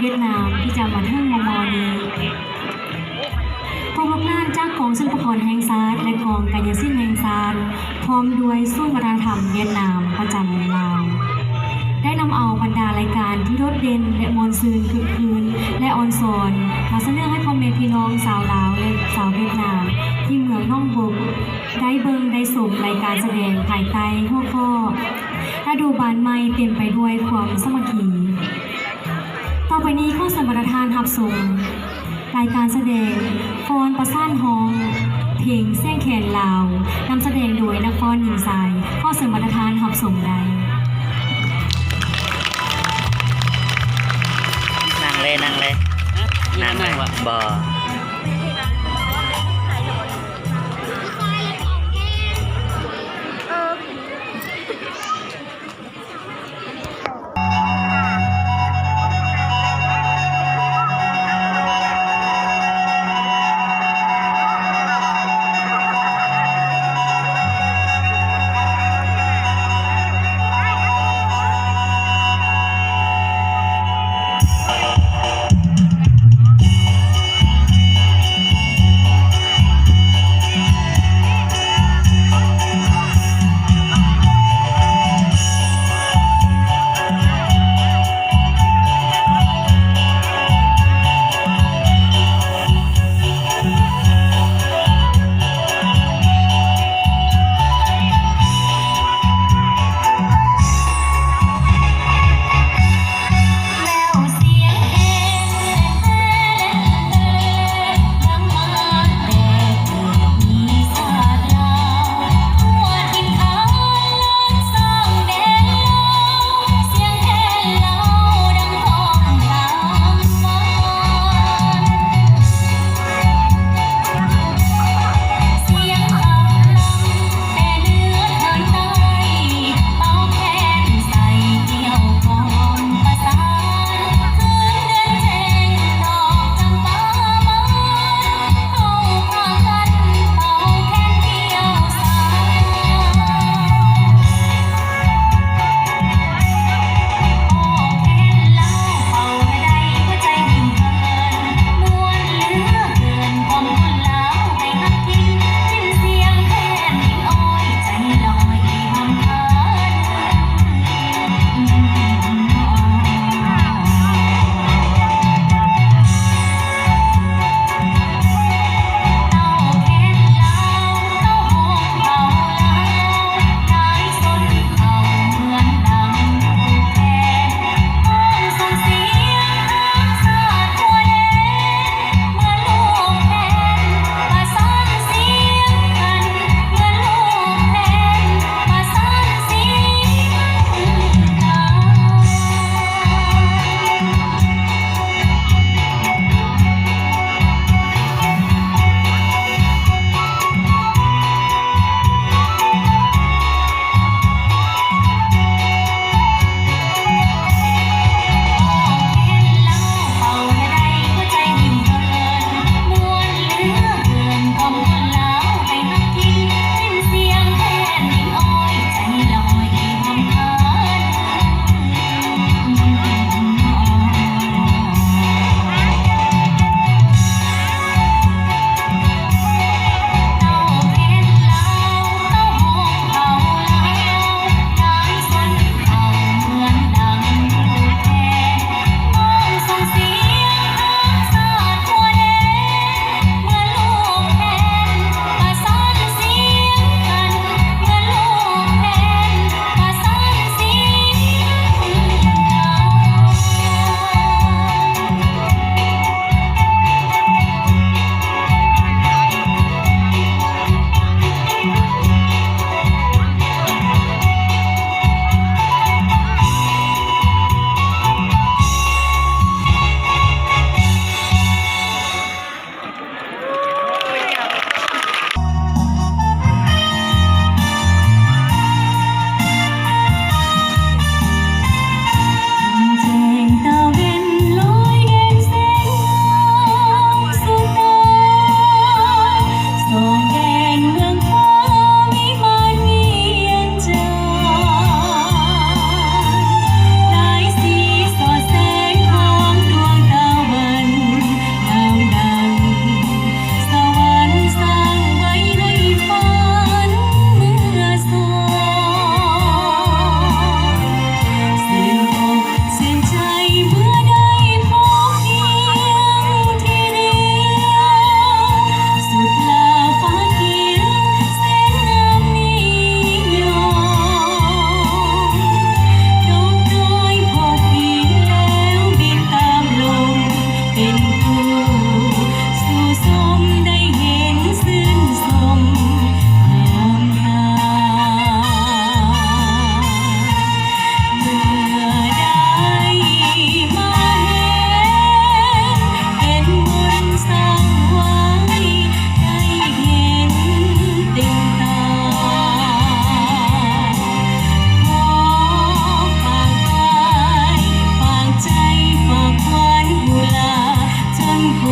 ຫວຽດນາມທີ່ຈະມາເຖິງມໍ່ໆນີ້. ພວກລູກຫຼານຈາກກອງສິລປາກອນແຫ່ງຊາດ ແລະ ກອງກາຍະສິນແຫ່ງຊາດ ພ້ອມດ້ວຍສູນວັດທະນະທຳຫວຽດນາມປະຈຳລາວ ໄດ້ນຳເອົາບັນດາລາຍການທີ່ໂດດເດັ່ນ ແລະ ມ່ວນຊື່ນຄຶກຄື້ນ ແລະ ອອນຊອນ ມາສະເໜີໃຫ້ພໍ່ແມ່ພີ່ນ້ອງຊາວລາວ ແລະ ຊາວຫວຽດນາມ ທີ່ເມືອງໜອງບົກ ໄດ້ເບິ່ງໄດ້ຊົມລາຍການສະແດງພາຍໃຕ້ຫົວຂໍ້ ລະດູບານໃໝ່ເຕັມໄປດ້ວຍຄວາມສາມັກຄີ. ຕໍ່ໄປນີ້ຂໍເຊີນບັນດາທ່ານຮັບຊົມລາຍການສະແດງຟ້ອນປະສານຮ້ອງ ເພງສຽງແຄນລາວ ນຳສະແດງໂດຍນັກຟ້ອນຍິງຊາຍ. ຂໍເຊີນບັນດາທ່ານຮັບຊົມໄດ້. ນັ່ງເລີຍ ນັ່ງເລີຍ. ນັ່ງເລີຍ. ບໍ່.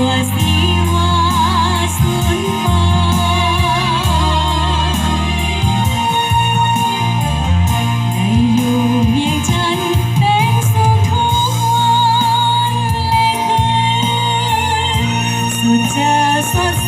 ວ່າຊີວາສຸນມາ ໄດ້ຢູ່ວຽງຈັນເປັນສຸກທຸກວັນແລະຄືນ ສຸດຈະສົດໃສ